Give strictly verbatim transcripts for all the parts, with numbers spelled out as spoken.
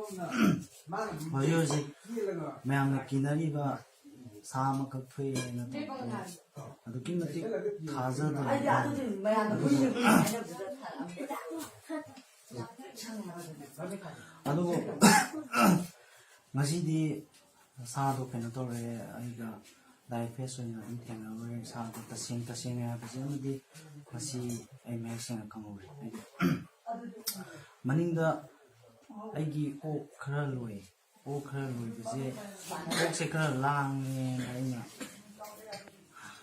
ꯍꯧꯖꯤꯛ ꯍꯧꯖꯤꯛ ꯃꯌꯥꯝꯅ ꯀꯤꯅꯔꯤꯕ ꯁꯥ ꯑꯃꯈꯛ ꯊꯣꯛꯑꯦꯅ ꯇꯧꯕꯗꯣ ꯑꯗꯨꯛꯀꯤ ꯃꯇꯤꯛ ꯊꯥꯖꯗꯅ ꯑꯗꯨꯕꯨ ꯉꯁꯤꯗꯤ ꯁꯥꯗꯣ ꯀꯩꯅꯣ ꯇꯧꯔꯦ, ꯑꯩꯒ direct face ꯑꯣꯏꯅ ꯑꯗꯨꯝ ꯊꯦꯡꯅꯔꯨꯔꯦ꯫ ꯁꯥꯗꯣ ꯇꯁꯦꯡ ꯇꯁꯦꯡꯅ ꯍꯥꯏꯕꯁꯦ ꯑꯃꯗꯤ ꯃꯁꯤ ꯑꯩ ꯃꯌꯦꯛ ꯁꯦꯡꯅ ꯈꯪꯍꯧꯔꯦ꯫ ꯍꯥꯏꯗꯤ ꯃꯅꯤꯡꯗ ꯑꯩꯒꯤ ꯑꯣꯛ ꯈꯔ ꯂꯣꯏ꯫ ꯑꯣꯛ ꯈꯔ ꯂꯣꯏꯕꯁꯦ, ꯑꯣꯛꯁꯦ ꯈꯔ ꯂꯥꯡꯉꯦꯅ ꯑꯩꯅ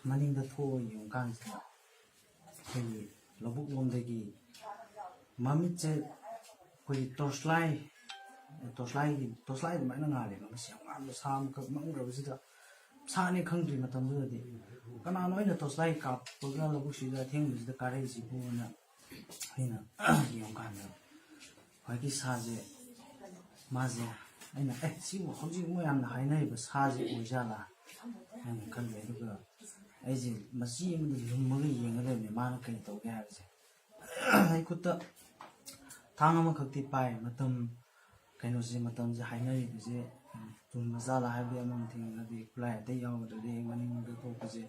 ꯃꯅꯤꯡꯗ ꯊꯣꯛꯑ ꯌꯦꯡꯉꯨꯀꯥꯟꯁꯤꯗ ꯑꯩꯈꯣꯏꯒꯤ ꯂꯧꯕꯨꯛ ꯂꯣꯝꯗꯒꯤ ꯃꯃꯤꯠꯁꯦ ꯑꯩꯈꯣꯏꯒꯤ torchlight, torchlightꯀꯤ, torchlight ꯑꯗꯨꯃꯥꯏꯅ ꯉꯥꯜꯂꯦꯕ꯫ ꯃꯁꯤ ꯌꯥꯝ ꯉꯥꯟꯕ ꯁꯥ ꯑꯃꯈꯛ ꯃꯝꯈ꯭ꯔꯕꯁꯤꯗ, ꯁꯥꯅꯤ ꯈꯪꯗ꯭ꯔꯤ ꯃꯇꯝꯗꯨꯗꯗꯤ꯫ ꯀꯅꯥꯅꯣ ꯑꯩꯅ torchlight ꯀꯥꯞꯄꯒ ꯂꯧꯕꯨꯛꯁꯤꯗ ꯑꯊꯦꯡꯕꯁꯤꯗ ꯀꯥꯔꯛꯏꯁꯤꯕꯨꯅ ꯑꯩꯅ ꯌꯦꯡꯉꯨꯀꯥꯟꯗ ꯍꯧꯖꯤꯛꯀꯤ ꯁꯥꯁꯦ, ꯃꯥꯁꯦ, ꯑꯩꯅ, "ꯑꯦ, ꯁꯤꯕꯨ ꯍꯧꯖꯤꯛ ꯃꯣꯏ ꯌꯥꯝꯅ ꯍꯥꯏꯅꯔꯤꯕ ꯁꯥꯁꯦ ꯑꯣꯏꯖꯥꯠꯂꯥ?" ꯍꯥꯏꯅ ꯈꯜꯂꯦ꯫ ꯑꯗꯨꯒ ꯑꯩꯁꯦ ꯃꯆꯤ ꯑꯃꯗ ꯂꯨꯝꯃꯒ ꯌꯦꯡꯉ ꯂꯩꯕꯅꯦ, ꯃꯥꯅ ꯀꯔꯤ ꯇꯧꯒꯦ ꯍꯥꯏꯕꯁꯦ꯫ ꯑꯩ ꯈꯨꯠꯇ ꯊꯥꯡ ꯑꯃꯈꯛꯇꯤ ꯄꯥꯏ꯫ ꯃꯇꯝ, ꯀꯩꯅꯣꯁꯦ, ꯃꯇꯝꯁꯦ ꯍꯥꯏꯅꯔꯤꯕꯁꯦ ꯆꯨꯝꯕ ꯖꯥꯠꯂꯥ ꯍꯥꯏꯕꯗꯤ ꯑꯃ ꯊꯦꯡꯅꯗꯦ꯫ ꯈꯨꯠꯂꯥꯏ ꯑꯇꯩ ꯌꯥꯎꯗ꯭ꯔꯗꯤ ꯑꯩ ꯃꯅꯤꯡꯗ ꯊꯣꯛꯄꯁꯦ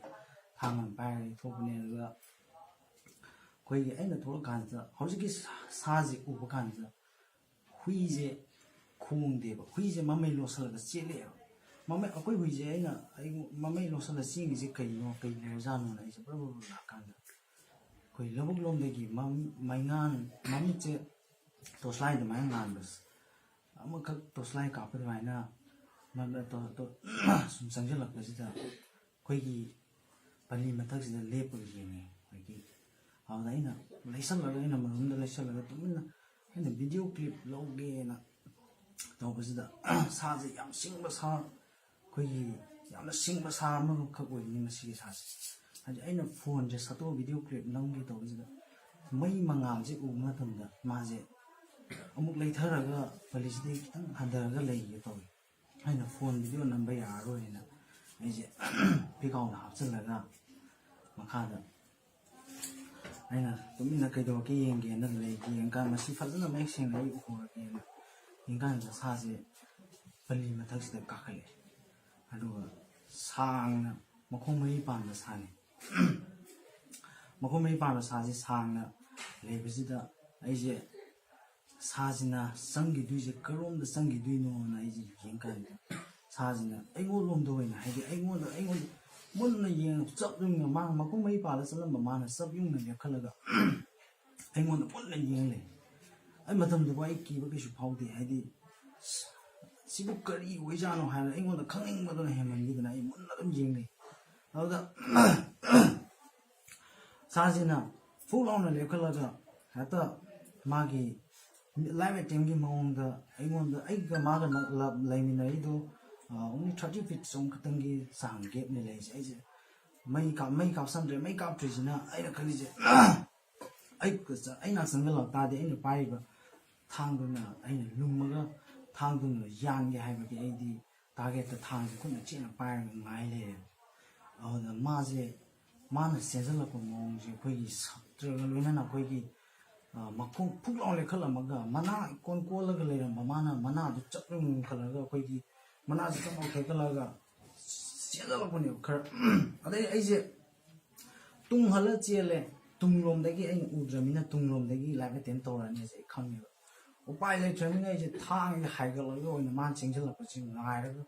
ꯊꯥꯡ ꯑꯃ ꯄꯥꯏꯔꯒ ꯊꯣꯛꯄꯅꯦ꯫ ꯑꯗꯨꯒ ꯑꯩꯈꯣꯏꯒꯤ, ꯑꯩꯅ ꯊꯣꯛꯂꯛꯀꯥꯟꯁꯤꯗ ꯍꯧꯖꯤꯛꯀꯤ ꯁꯥꯁꯦ ꯎꯕ ꯀꯥꯟꯁꯤꯗ ꯍꯨꯏꯁꯦ ꯈꯣꯡꯗꯦꯕ, ꯍꯨꯏꯁꯦ ꯃꯃꯩ ꯂꯣꯠꯁꯤꯜꯂꯒ ꯆꯦꯜꯂꯛꯑꯦꯕ꯫ ꯃꯃꯩ, ꯑꯩꯈꯣꯏ ꯍꯨꯏꯁꯦ ꯑꯩꯅ, ꯑꯩ ꯃꯃꯩ ꯂꯣꯠꯁꯤꯜꯂ ꯆꯦꯟꯒꯤꯁꯦ ꯀꯩꯅꯣ, ꯀꯩ ꯂꯩꯔꯖꯥꯠꯅꯣꯅ ꯑꯩꯁꯦ ꯕ꯭ꯔ ꯕ꯭ꯔ ꯕ꯭ꯔ ꯂꯥꯛꯀꯥꯟꯗ ꯑꯩꯈꯣꯏ ꯂꯧꯕꯨꯛ ꯂꯣꯝꯗꯒꯤ ꯃꯝ-, ꯃꯩꯉꯥꯟ, ꯃꯃꯤꯠꯁꯦ torchlight ꯑꯗꯨꯃꯥꯏꯅ ꯉꯥꯟꯕꯁꯦ, ꯑꯃꯈꯛ torchlight ꯀꯥꯞꯄ ꯑꯗꯨꯃꯥꯏꯅ ꯃ-, ꯃ-, ꯇꯣ-, ꯇꯣ-, ꯁꯨꯝ ꯆꯪꯁꯤꯜꯂꯛꯄꯁꯤꯗ ꯑꯩꯈꯣꯏꯒꯤ ꯄꯜꯂꯤ ꯃꯊꯛꯁꯤꯗ ꯂꯦꯞꯄꯒ ꯌꯦꯡꯉꯦ꯫ ꯑꯩꯈꯣꯏꯒꯤ ꯑꯗꯨꯗ ꯑꯩꯅ ꯂꯩꯁꯜꯂꯒ, ꯑꯩꯅ ꯃꯅꯨꯡꯗ ꯂꯩꯁꯜꯂꯒ ꯇꯨꯃꯤꯟꯅ ꯑꯩꯅ video clip ꯂꯧꯒꯦꯅ ꯇꯧꯕꯁꯤꯗ ꯁꯥꯁꯦ ꯌꯥꯝ ꯁꯤꯡꯕ ꯁꯥ, ꯑꯩꯈꯣꯏꯒꯤ ꯌꯥꯝꯅ ꯁꯤꯡꯕ ꯁꯥ ꯑꯃꯈꯛ ꯑꯣꯏꯕꯅꯤ ꯃꯁꯤꯒꯤ ꯁꯥꯁꯦ꯫ ꯍꯥꯏꯗꯤ ꯑꯩꯅ phoneꯁꯦ ꯁꯠꯇꯣꯛꯑ video clip ꯅꯝꯒꯦ ꯇꯧꯕꯁꯤꯗ ꯃꯩ ꯃꯉꯥꯜꯁꯦ ꯎꯕ ꯃꯇꯝꯗ ꯃꯥꯁꯦ ꯑꯃꯨꯛ ꯂꯩꯊꯔꯒ ꯄꯜꯂꯤꯁꯤꯗꯒꯤ ꯈꯤꯇꯪ ꯍꯟꯊꯔꯒ ꯂꯩꯒꯦ ꯇꯧꯋꯤ꯫ ꯑꯩꯅ phone video ꯅꯝꯕ ꯌꯥꯔꯔꯣꯏꯅ ꯑꯩꯁꯦ ꯄꯤꯈꯥꯎꯗ ꯍꯥꯞꯆꯤꯜꯂꯒ ꯃꯈꯥꯗ ꯑꯩꯅ ꯇꯨꯃꯤꯟꯅ ꯀꯩꯗꯧꯔꯛꯀꯦ ꯌꯦꯡꯒꯦꯅ ꯂꯩꯒꯦ ꯌꯦꯡꯀꯥꯟꯗ ꯃꯁꯤ ꯐꯖꯅ ꯃꯌꯦꯛ ꯁꯦꯡꯅ ꯑꯩ ꯎꯍꯧꯔꯒꯦꯅ ꯌꯦꯡꯀꯥꯟꯗ ꯁꯥꯁꯦ ꯄꯜꯂꯤ ꯃꯊꯛꯁꯤꯗ ꯀꯥꯈꯠꯂꯛꯑꯦ꯫ ꯑꯗꯨꯒ ꯁꯥꯡꯅ ꯃꯈꯣꯡ ꯃꯔꯤ ꯄꯥꯟꯕ ꯁꯥꯅꯤ꯫ ꯃꯈꯣꯡ ꯃꯔꯤ ꯄꯥꯟꯕ ꯁꯥꯁꯤ ꯁꯥꯡꯅ ꯂꯩꯕꯁꯤꯗ ꯑꯩꯁꯦ ꯁꯥꯁꯤꯅ ꯆꯪꯈꯤꯗꯣꯏꯁꯦ ꯀꯔꯣꯝꯗ ꯆꯪꯈꯤꯗꯣꯏꯅꯣꯅ ꯑꯩꯁꯦ ꯌꯦꯡꯀꯥꯟꯗ ꯁꯥꯁꯤꯅ ꯑꯩꯉꯣꯟꯂꯣꯝꯗ ꯑꯣꯏꯅ, ꯍꯥꯏꯗꯤ ꯑꯩꯉꯣꯟꯗ ꯑꯩꯉꯣꯟꯗ ꯃꯨꯟꯅ ꯌꯦꯡꯉ ꯆꯞ ꯌꯨꯡꯅ, ꯃꯥꯅ ꯃꯈꯣꯡ ꯃꯔꯤ ꯄꯥꯜꯂ ꯆꯠꯂꯝꯕ ꯃꯥꯅ ꯆꯞ ꯌꯨꯡꯅ ꯂꯦꯞꯈꯠꯂꯒ ꯑꯩꯉꯣꯟꯗ ꯃꯨꯟꯅ ꯌꯦꯡ ꯂꯩ꯫ ꯑꯩ ꯃꯇꯝꯗꯨꯕꯨ ꯑꯩ ꯀꯤꯕ ꯀꯩꯁꯨ ꯐꯥꯎꯗꯦ꯫ ꯍꯥꯏꯗꯤ ꯁꯤꯕꯨ ꯀꯔꯤ ꯑꯣꯏꯖꯥꯠꯅꯣ ꯍꯥꯏꯅ ꯑꯩꯉꯣꯟꯗ ꯈꯪꯅꯤꯡꯕꯗꯨꯅ ꯍꯦꯟꯃꯟꯈꯤꯗꯅ ꯑꯩ ꯃꯨꯟꯅ ꯑꯗꯨꯝ ꯌꯦꯡ ꯂꯩ꯫ ꯑꯗꯨꯗ ꯁꯥꯁꯤꯅ ꯐꯨꯛ ꯂꯥꯎꯅ ꯂꯦꯞꯈꯠꯂꯒ ꯍꯦꯛꯇ ꯃꯥꯒꯤ ꯂꯥꯏꯐ ꯑꯦꯇꯦꯝꯒꯤ ꯃꯑꯣꯡꯗ ꯑꯩꯉꯣꯟꯗ, ꯑꯩꯒ ꯃꯥꯒ ꯅꯛ-, ꯂꯞ-, ꯂꯩꯃꯤꯟꯅꯔꯤꯗꯣ ꯑꯣꯡꯂꯤ ꯊꯥꯔꯇꯤ ꯐꯤꯠ ꯁꯣꯝ ꯈꯛꯇꯪꯒꯤ ꯆꯥꯡ ꯒꯦꯞꯅꯦ ꯂꯩꯔꯤꯁꯦ꯫ ꯑꯩꯁꯦ ꯃꯩ ꯀꯥꯞ-, ꯃꯩ ꯀꯥꯞꯁꯟꯗ꯭ꯔꯦ꯫ ꯃꯩ ꯀꯥꯞꯇ꯭ꯔꯤꯁꯤꯅ ꯑꯩꯅ ꯈꯜꯂꯤꯁꯦ ꯑꯩ, ꯑꯩ ꯅꯥꯛꯁꯟꯒ ꯂꯥꯛ ꯇꯥꯔꯗꯤ ꯑꯩꯅ ꯄꯥꯏꯔꯤꯕ ꯊꯥꯡꯗꯨꯅ ꯑꯩꯅ ꯂꯨꯝꯃꯒ ꯊꯥꯡꯗꯨꯅ ꯌꯥꯟꯒꯦ ꯍꯥꯏꯕꯒꯤ ꯑꯩꯗꯤ ꯇꯥꯔꯒꯦꯠꯇ ꯊꯥꯡꯁꯦ ꯈꯨꯠꯅ ꯆꯦꯠꯅ ꯄꯥꯏꯔꯒ ꯉꯥꯏ ꯂꯩꯔꯦ꯫ ꯑꯗꯨꯗ ꯃꯥꯁꯦ, ꯃꯥꯅ ꯆꯦꯟꯁꯤꯜꯂꯛꯄ ꯃꯑꯣꯡꯁꯦ ꯑꯩꯈꯣꯏꯒꯤ ꯁꯞꯇ꯭ꯔꯒ ꯂꯣꯏꯅꯅ ꯑꯩꯈꯣꯏꯒꯤ ꯃꯈꯣꯡ ꯐꯨꯛ ꯂꯥꯎ ꯂꯦꯞꯈꯠꯂꯝꯃꯒ ꯃꯅꯥ ꯏꯀꯣꯟ ꯀꯣꯜꯂꯒ ꯂꯩꯔꯝꯕ ꯃꯥꯅ ꯃꯅꯥꯗꯨ ꯆꯞ ꯌꯨꯡꯈꯠꯂꯒ ꯑꯩꯈꯣꯏꯒꯤ ꯃꯅꯥꯁꯤ ꯆꯞ ꯂꯥꯎ ꯊꯦꯛꯀꯠꯂꯒ ꯆꯦꯟꯖꯜꯂꯛꯄꯅꯦꯕ ꯈꯔ꯫ ꯑꯗꯩ ꯑꯩꯁꯦ ꯇꯨꯡ ꯍꯜꯂ ꯆꯦꯜꯂꯦ꯫ ꯇꯨꯡꯂꯣꯝꯗꯒꯤ ꯑꯩꯅ ꯎꯗ꯭ꯔꯃꯤꯅ ꯇꯨꯡꯂꯣꯝꯗꯒꯤ ꯂꯥꯏꯐ ꯑꯦꯇꯦꯝ ꯇꯧꯔꯛꯑꯅꯤꯁꯦ ꯑꯩ ꯈꯪꯉꯦꯕ꯫ ꯎꯄꯥꯏ ꯂꯩꯇ꯭ꯔꯃꯤꯅ ꯑꯩꯁꯦ ꯊꯥꯡꯁꯦ ꯍꯥꯏꯒꯠꯂꯒ ꯑꯣꯏꯅ ꯃꯥꯅ ꯆꯦꯟꯖꯜꯂꯛꯄꯁꯤ ꯉꯥꯏꯔꯒ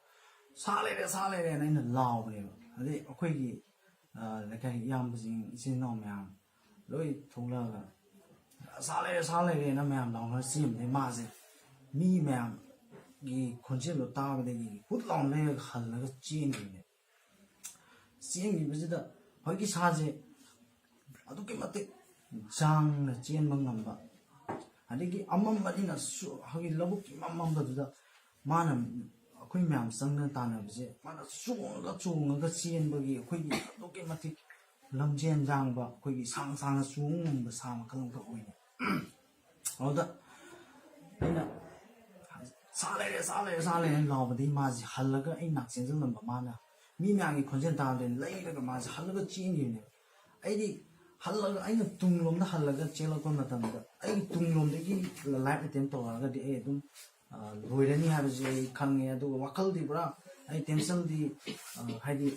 "ꯁꯥ ꯂꯩꯔꯦ, ꯁꯥ ꯂꯩꯔꯦꯅ" ꯑꯩꯅ ꯂꯥꯎꯕꯅꯦꯕ꯫ ꯑꯗꯩ ꯑꯩꯈꯣꯏꯒꯤ ꯂꯩꯀꯥꯏ ꯏꯌꯥꯝꯕꯁꯤꯡ, ꯏꯆꯤꯟ ꯏꯅꯥꯎ ꯃꯌꯥꯝ ꯂꯣꯏ ꯊꯣꯛꯂꯛꯑꯒ "ꯁꯥ ꯂꯩꯔꯦ, ꯁꯥ ꯂꯩꯔꯦꯅ" ꯃꯌꯥꯝ ꯂꯥꯎꯅꯔ ꯆꯦꯟꯕꯗꯩ ꯃꯥꯁꯦ ꯃꯤ ꯃꯌꯥꯝꯒꯤ ꯈꯣꯟꯖꯦꯜꯗꯣ ꯇꯥꯕꯗꯒꯤ ꯍꯨꯠ ꯂꯥꯎꯅ ꯂꯩꯔꯒ ꯍꯜꯂꯒ ꯆꯦꯟꯈꯤꯕꯅꯦ꯫ ꯆꯦꯟꯈꯤꯕꯁꯤꯗ ꯍꯧꯖꯤꯛꯀꯤ ꯁꯥꯁꯦ ꯑꯗꯨꯛꯀꯤ ꯃꯇꯤꯛ ꯌꯥꯡꯅ ꯆꯦꯟꯕ ꯉꯝꯕ, ꯑꯗꯒꯤ ꯑꯃꯝꯕꯅꯤꯅ ꯁꯨ-, ꯑꯩꯈꯣꯏꯒꯤ ꯂꯧꯕꯨꯛꯀꯤ ꯏꯃꯝ ꯃꯝꯕꯗꯨꯗ ꯃꯥꯅ, ꯑꯩꯈꯣꯏ ꯃꯌꯥꯝ ꯆꯪꯗꯅ ꯇꯥꯟꯅꯕꯁꯦ, ꯃꯥꯅ ꯆꯣꯡꯉꯒ ꯆꯣꯡꯉꯒ ꯆꯦꯟꯕꯒꯤ ꯑꯩꯈꯣꯏꯒꯤ ꯑꯗꯨꯛꯀꯤ ꯃꯇꯤꯛ ꯂꯝꯖꯦꯟ ꯌꯥꯡꯕ, ꯑꯩꯈꯣꯏꯒꯤ ꯁꯥꯡ ꯁꯥꯡꯅ ꯆꯣꯡꯕ ꯉꯝꯕ ꯁꯥ ꯃꯈꯜ ꯑꯃꯈꯛ ꯑꯣꯏꯅꯤ꯫ ꯑꯗꯨꯗ ꯑꯩꯅ "ꯁꯥ ꯂꯩꯔꯦ, ꯁꯥ ꯂꯩꯔꯦ, ꯁꯥ ꯂꯩꯔꯦ" ꯂꯥꯎꯕꯗꯒꯤ ꯃꯥꯁꯦ ꯍꯜꯂꯒ ꯑꯩ ꯅꯥꯛ ꯆꯦꯟꯁꯤꯜꯂꯝꯕ ꯃꯥꯅ ꯃꯤ ꯃꯌꯥꯝꯒꯤ ꯈꯣꯟꯖꯦꯜ ꯇꯥꯕꯗ ꯂꯩꯔꯒ ꯃꯥꯁꯦ ꯍꯜꯂꯒ ꯆꯦꯟꯈꯤꯕꯅꯦꯕ꯫ ꯑꯩꯗꯤ ꯍꯜꯂꯒ, ꯑꯩꯅ ꯇꯨꯡꯂꯣꯝꯗ ꯍꯜꯂꯒ ꯆꯦꯜꯂꯛꯄ ꯃꯇꯝꯗ ꯑꯩꯒꯤ ꯇꯨꯡꯂꯣꯝꯗꯒꯤ ꯂꯥꯏꯐ ꯑꯦꯇꯦꯝ ꯇꯧꯔꯛꯑꯒꯗꯤ ꯑꯩ ꯑꯗꯨꯝ ꯑ, ꯂꯣꯏꯔꯅꯤ ꯍꯥꯏꯕꯁꯦ ꯑꯩ ꯈꯪꯉꯦ꯫ ꯑꯗꯨꯒ ꯋꯥꯈꯜꯗꯤ ꯄꯨꯔꯥ, ꯑꯩ ꯇꯦꯟꯁꯟꯗꯤ, ꯑ, ꯍꯥꯏꯗꯤ,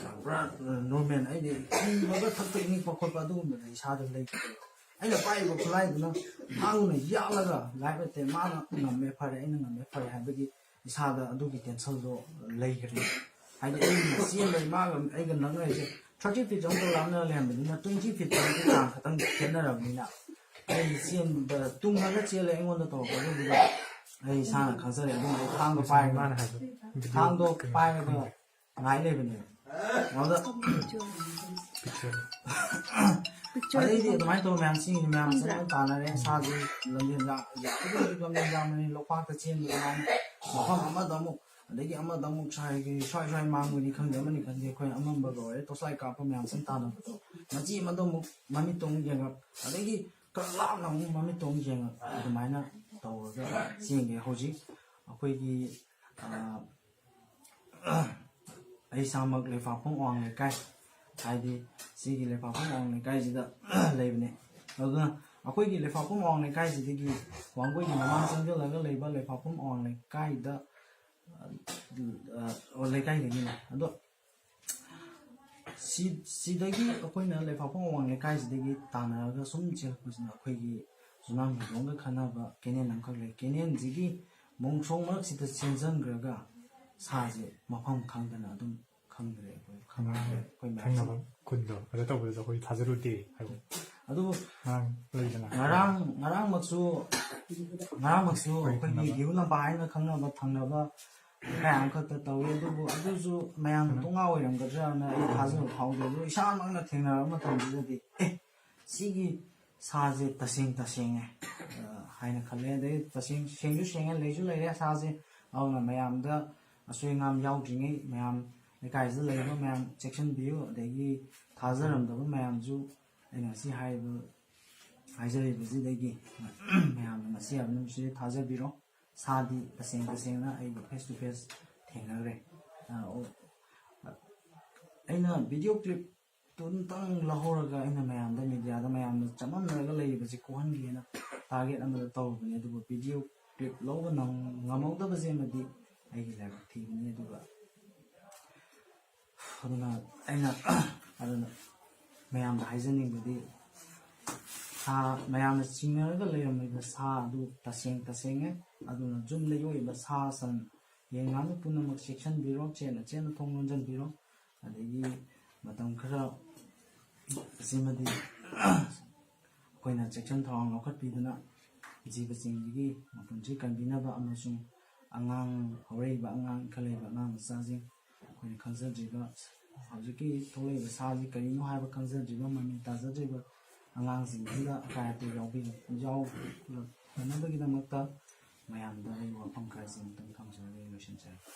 ꯑ, ꯄꯨꯔꯥ, ꯑ, ꯅꯣꯔꯃꯦꯜ, ꯑꯩꯗꯤ ꯏꯪꯕꯒ ꯊꯛꯄ ꯏꯪꯉꯛꯄ ꯈꯣꯠꯄ ꯑꯗꯨꯒꯨꯝꯕꯗ ꯏꯁꯥꯗ ꯂꯩꯇꯦ꯫ ꯑꯩꯅ ꯄꯥꯏꯔꯤꯕ ꯈꯨꯠꯂꯥꯏꯗꯨꯅ ꯊꯥꯡꯅ ꯌꯥꯜꯂꯒ ꯂꯥꯏꯕ ꯅꯠꯇꯦ, ꯃꯥꯅ ꯉꯝꯃꯦ ꯐꯔꯦ, ꯑꯩꯅ ꯉꯝꯃꯦ ꯐꯔꯦ ꯍꯥꯏꯕꯒꯤ ꯏꯁꯥꯗ ꯑꯗꯨꯒꯤ ꯇꯦꯟꯁꯟꯗꯣ ꯂꯩꯈ꯭ꯔꯦ꯫ ꯍꯥꯏꯗꯤ ꯑꯩꯅ ꯆꯦꯟꯕ, ꯃꯥꯒ ꯑꯩꯒ ꯅꯛꯅꯔꯤꯁꯦ ꯊꯥꯔꯇꯤ ꯐꯤꯠ ꯑꯃꯈꯛ ꯂꯥꯞꯅ ꯂꯩꯔꯝꯕꯅꯤꯅ, ꯇ꯭ꯋꯦꯟꯇꯤ ꯐꯤꯠ ꯆꯥꯡ ꯈꯛꯇꯪ ꯈꯦꯠꯅꯔꯕꯅꯤꯅ, ꯑꯩ ꯆꯦꯟꯕ ꯇꯨꯡ ꯍꯜꯂ ꯆꯦꯜꯂꯦ ꯑꯩꯉꯣꯟꯗ ꯇꯧꯔꯛꯄꯗꯨꯗ ꯑꯩ ꯏꯁꯥꯅ ꯈꯪꯖꯔꯦ꯫ ꯑꯗꯨꯅ ꯑꯩ ꯊꯥꯡꯗꯣ ꯄꯥꯏꯔꯒ, ꯃꯥꯅ ꯍꯥꯏꯕ ꯊꯥꯡꯗꯣ ꯄꯥꯏꯔꯒ ꯉꯥꯏ ꯂꯩꯕꯅꯦ꯫ ꯑꯗꯨꯗ ꯑꯗꯩꯗꯤ ꯑꯗꯨꯃꯥꯏꯅ ꯇꯧꯔ ꯃꯌꯥꯝ ꯆꯦꯟꯈꯤꯅꯤ, ꯃꯌꯥꯝ ꯆꯦꯟꯕ ꯇꯥꯟꯅꯔꯦ꯫ ꯁꯥꯁꯤ ꯂꯝꯖꯦꯟ ꯌꯥꯝ ꯌꯥꯝꯕꯗꯤ ꯂꯝꯖꯦꯟ ꯌꯥꯝꯕꯅꯤ, ꯂꯣꯛꯄꯥꯛꯇ ꯆꯦꯟꯕ ꯑꯗꯨꯃꯥꯏꯅ ꯃꯐꯝ ꯑꯃꯗ ꯑꯃꯨꯛ, ꯑꯗꯒꯤ ꯑꯃꯗ ꯑꯃꯨꯛ ꯁ꯭ꯋꯥꯏꯒꯤ ꯁ꯭ꯋꯥꯏ ꯁ꯭ꯋꯥꯏ ꯃꯥꯡꯕꯅꯤ ꯈꯪꯗꯦ, ꯑꯃꯅꯤ ꯈꯪꯗꯦ, ꯑꯩꯈꯣꯏ ꯑꯃꯝꯕꯒ ꯑꯣꯏꯔꯦ, ꯇꯣꯔꯁ ꯂꯥꯏꯠ ꯀꯥꯞꯄ ꯃꯌꯥꯝ ꯆꯦꯟ ꯇꯥꯟꯅꯕꯗꯣ, ꯃꯆꯤ ꯑꯃꯗ ꯑꯃꯨꯛ ꯃꯃꯤꯠꯇꯣ ꯑꯃꯨꯛ ꯌꯦꯡꯉꯛ, ꯑꯗꯒꯤ ꯈꯔ ꯂꯥꯞꯅ ꯑꯃꯨꯛ ꯃꯃꯤꯠꯇꯣ ꯑꯃꯨꯛ ꯌꯦꯡꯉꯛ, ꯑꯗꯨꯃꯥꯏꯅ ꯇꯧꯔꯒ ꯆꯦꯟꯒꯦ꯫ ꯍꯧꯖꯤꯛ ꯑꯩꯈꯣꯏꯒꯤ, ꯑ, ꯑꯩ ꯏꯁꯥꯃꯛ ꯂꯩꯄꯥꯛꯈꯣꯡ ꯑꯋꯥꯡ ꯂꯩꯀꯥꯏ, ꯍꯥꯏꯗꯤ ꯁꯤꯒꯤ ꯂꯩꯄꯥꯛꯈꯣꯡ ꯑꯋꯥꯡ ꯂꯩꯀꯥꯏꯁꯤꯗ ꯂꯩꯕꯅꯦ꯫ ꯑꯗꯨꯅ ꯑꯩꯈꯣꯏꯒꯤ ꯂꯩꯄꯥꯛꯈꯣꯡ ꯑꯋꯥꯡ ꯂꯩꯀꯥꯏꯁꯤꯗꯒꯤ ꯋꯥꯡꯒꯣꯏꯒꯤ ꯃꯃꯥꯡ ꯆꯪꯁꯤꯜꯂꯒ ꯂꯩꯕ ꯂꯩꯄꯥꯛꯈꯣꯡ ꯑꯋꯥꯡ ꯂꯩꯀꯥꯏꯗ, ꯑ, ꯑꯣ, ꯂꯩꯀꯥꯏꯗꯒꯤꯅꯦ꯫ ꯑꯗꯣ ꯁꯤ-, ꯁꯤꯗꯒꯤ ꯑꯩꯈꯣꯏꯅ ꯂꯩꯄꯥꯛꯈꯣꯡ ꯑꯋꯥꯡ ꯂꯩꯀꯥꯏꯁꯤꯗꯒꯤ ꯇꯥꯟꯅꯔꯒ ꯁꯨꯝ ꯆꯦꯜꯂꯛꯄꯁꯤꯅ ꯑꯩꯈꯣꯏꯒꯤ ꯆꯨꯝꯅꯥꯝ ꯍꯤꯗꯣꯡꯒ ꯈꯟꯅꯕ ꯀꯦꯅꯦꯜ ꯑꯃꯈꯛ ꯂꯩ꯫ ꯀꯦꯅꯦꯜꯁꯤꯒꯤ ꯃꯣꯡꯁꯣꯡ ꯃꯔꯛꯁꯤꯗ ꯆꯦꯟꯁꯤꯟꯈ꯭ꯔꯒ ꯁꯥꯁꯦ ꯃꯐꯝ ꯈꯪꯗꯅ ꯑꯗꯨꯝ ꯈꯪꯗ꯭ꯔꯦ ꯑꯩꯈꯣꯏ꯫ ꯈꯪꯗ꯭ꯔꯦ ꯑꯩꯈꯣꯏ ꯃꯌꯥꯝꯁꯦ꯫ ꯈꯪꯅꯕ ꯈꯨꯟꯗꯣ ꯑꯗꯨ ꯇꯧꯕꯗꯨꯗ ꯑꯩꯈꯣꯏ ꯊꯥꯖꯔꯨꯗꯦ ꯍꯥꯏꯕ꯫ ꯑꯗꯨꯕꯨ ꯉꯔꯥꯡ ꯂꯩꯗꯅ꯫ ꯉꯔꯥꯡ, ꯉꯔꯥꯡꯃꯛꯁꯨ, ꯉꯔꯥꯡꯃꯛꯁꯨ ꯑꯩꯈꯣꯏ ꯑꯩꯈꯣꯏꯒꯤ ꯈꯪꯅꯕ꯫ ꯒꯤꯍꯨ ꯂꯝꯄꯥꯛ ꯍꯥꯏꯅ ꯈꯪꯅꯕ ꯊꯪꯅꯕ ꯂꯩꯀꯥꯏ ꯑꯃꯈꯛꯇ ꯇꯧꯋꯤ꯫ ꯑꯗꯨꯕꯨ ꯑꯗꯨꯁꯨ ꯃꯌꯥꯝ ꯎꯝ꯫ ꯇꯣꯉꯥ ꯑꯣꯏꯔꯝꯒꯗ꯭ꯔꯅ ꯑꯩ ꯊꯥꯖꯕ ꯐꯥꯎꯗꯦ꯫ ꯑꯗꯨ ꯏꯁꯥꯃꯛꯅ ꯊꯦꯡꯅꯔꯕ ꯃꯇꯝꯗꯨꯗꯗꯤ, "ꯑꯦ, ꯁꯤꯒꯤ ꯁꯥꯁꯦ ꯇꯁꯦꯡ ꯇꯁꯦꯡꯉꯦ", ꯑ, ꯍꯥꯏꯅ ꯈꯜꯂꯦ꯫ ꯑꯗꯩ ꯇꯁꯦꯡ, ꯁꯦꯡꯁꯨ ꯁꯦꯡꯉꯦ, ꯂꯩꯁꯨ ꯂꯩꯔꯦ ꯁꯥꯁꯦ꯫ ꯑꯗꯨꯅ ꯃꯌꯥꯝꯗ ꯑꯁꯣꯏ ꯑꯉꯥꯝ ꯌꯥꯎꯗ꯭ꯔꯤꯉꯩ ꯃꯌꯥꯝ ꯂꯩꯀꯥꯏꯁꯤꯗ ꯂꯩꯔꯤꯕ ꯃꯌꯥꯝ ꯆꯦꯛꯁꯤꯟꯕꯤꯌꯨ꯫ ꯑꯗꯒꯤ ꯊꯥꯖꯔꯝꯗꯕ ꯃꯌꯥꯝꯁꯨ ꯑꯩꯅ ꯉꯁꯤ ꯍꯥꯏꯔꯤꯕ, ꯍꯥꯏꯖꯔꯤꯕꯁꯤꯗꯒꯤ ꯃꯌꯥꯝꯅ ꯉꯁꯤ ꯍꯥꯏꯕ ꯅꯨꯃꯤꯠꯁꯤꯗ ꯊꯥꯖꯕꯤꯔꯣ꯫ ꯁꯥꯗꯤ ꯇꯁꯦꯡ ꯇꯁꯦꯡꯅ ꯑꯩꯒ face to face ꯊꯦꯡꯅꯈ꯭ꯔꯦ꯫ ꯑ, ꯑꯣ, ꯑꯩꯅ video clip ꯇꯨ ꯑꯃꯇꯪ ꯂꯧꯍꯧꯔꯒ ꯑꯩꯅ ꯃꯌꯥꯝꯗ, ꯃꯦꯗꯤꯌꯥꯗ ꯃꯌꯥꯝꯅ ꯆꯃꯝꯅꯔꯒ ꯂꯩꯔꯤꯕꯁꯤ ꯀꯣꯛꯍꯟꯒꯦꯅ target ꯑꯃꯗ ꯇꯧꯔꯨꯕꯅꯦ꯫ ꯑꯗꯨꯕꯨ video ꯀ꯭ꯂꯤꯞ ꯂꯧꯕ ꯅꯪ- ꯉꯝꯍꯧꯗꯕꯁꯤꯃꯗꯤ ꯑꯩꯒꯤ ꯂꯥꯏꯕꯛ ꯊꯤꯕꯅꯤ꯫ ꯑꯗꯨꯒ ꯑꯗꯨꯅ ꯑꯩꯅ ꯑꯗꯨꯅ ꯃꯌꯥꯝꯗ ꯍꯥꯏꯖꯅꯤꯡꯕꯗꯤ, ꯁꯥ ꯃꯌꯥꯝꯅ ꯆꯤꯡꯅꯔꯒ ꯂꯩꯔꯝꯃꯤꯕ ꯁꯥ ꯑꯗꯨ ꯇꯁꯦꯡ ꯇꯁꯦꯡꯉꯦ꯫ ꯑꯗꯨꯅ ꯌꯨꯝꯗ ꯌꯣꯛꯏꯕ ꯁꯥ ꯁꯟ, ꯌꯦꯟ ꯉꯥꯅꯨ ꯄꯨꯝꯅꯃꯛ ꯆꯦꯛꯁꯤꯟꯕꯤꯔꯣ, ꯆꯦꯠꯅ ꯆꯦꯠꯅ ꯊꯣꯡ ꯂꯣꯟꯁꯤꯟꯕꯤꯔꯣ꯫ ꯑꯗꯒꯤ ꯃꯇꯝ ꯈꯔ ꯑꯁꯤꯃꯗꯤ ꯑꯩꯈꯣꯏꯅ ꯆꯦꯛꯁꯤꯟ ꯊꯧꯔꯥꯡ ꯂꯧꯈꯠꯄꯤꯗꯨꯅ ꯖꯤꯕꯁꯤꯡꯁꯤꯒꯤ ꯃꯄꯨꯟꯁꯤ ꯀꯟꯕꯤꯅꯕ ꯑꯃꯁꯨꯡ ꯑꯉꯥꯡ, ꯍꯧꯔꯛꯏꯕ ꯑꯉꯥꯡ, ꯏꯟꯈꯠꯂꯛꯏꯕ ꯑꯉꯥꯡ ꯃꯆꯥꯁꯤꯡ, ꯑꯩꯈꯣꯏꯅ ꯈꯪꯖꯗ꯭ꯔꯤꯕ, ꯍꯧꯖꯤꯛꯀꯤ ꯊꯣꯛꯂꯛꯏꯕ ꯁꯥꯁꯤ ꯀꯔꯤꯅꯣ ꯍꯥꯏꯕ ꯈꯪꯖꯗ꯭ꯔꯤꯕ, ꯃꯃꯤ ꯇꯥꯖꯗ꯭ꯔꯤꯕ ꯑꯉꯥꯡꯁꯤꯡꯁꯤꯗ ꯑꯀꯥꯏ ꯑꯇꯣꯏ ꯌꯥꯎꯕꯤ- ꯌꯥꯎꯔꯛꯇꯅꯕꯒꯤꯗꯃꯛꯇ ꯃꯌꯥꯝꯗ ꯑꯩ ꯋꯥꯐꯝ ꯈꯔꯁꯤ ꯑꯃꯨꯛꯇꯪ ꯊꯝꯖꯔꯒ ꯑꯩ ꯂꯣꯏꯁꯤꯟꯖꯔꯒꯦ꯫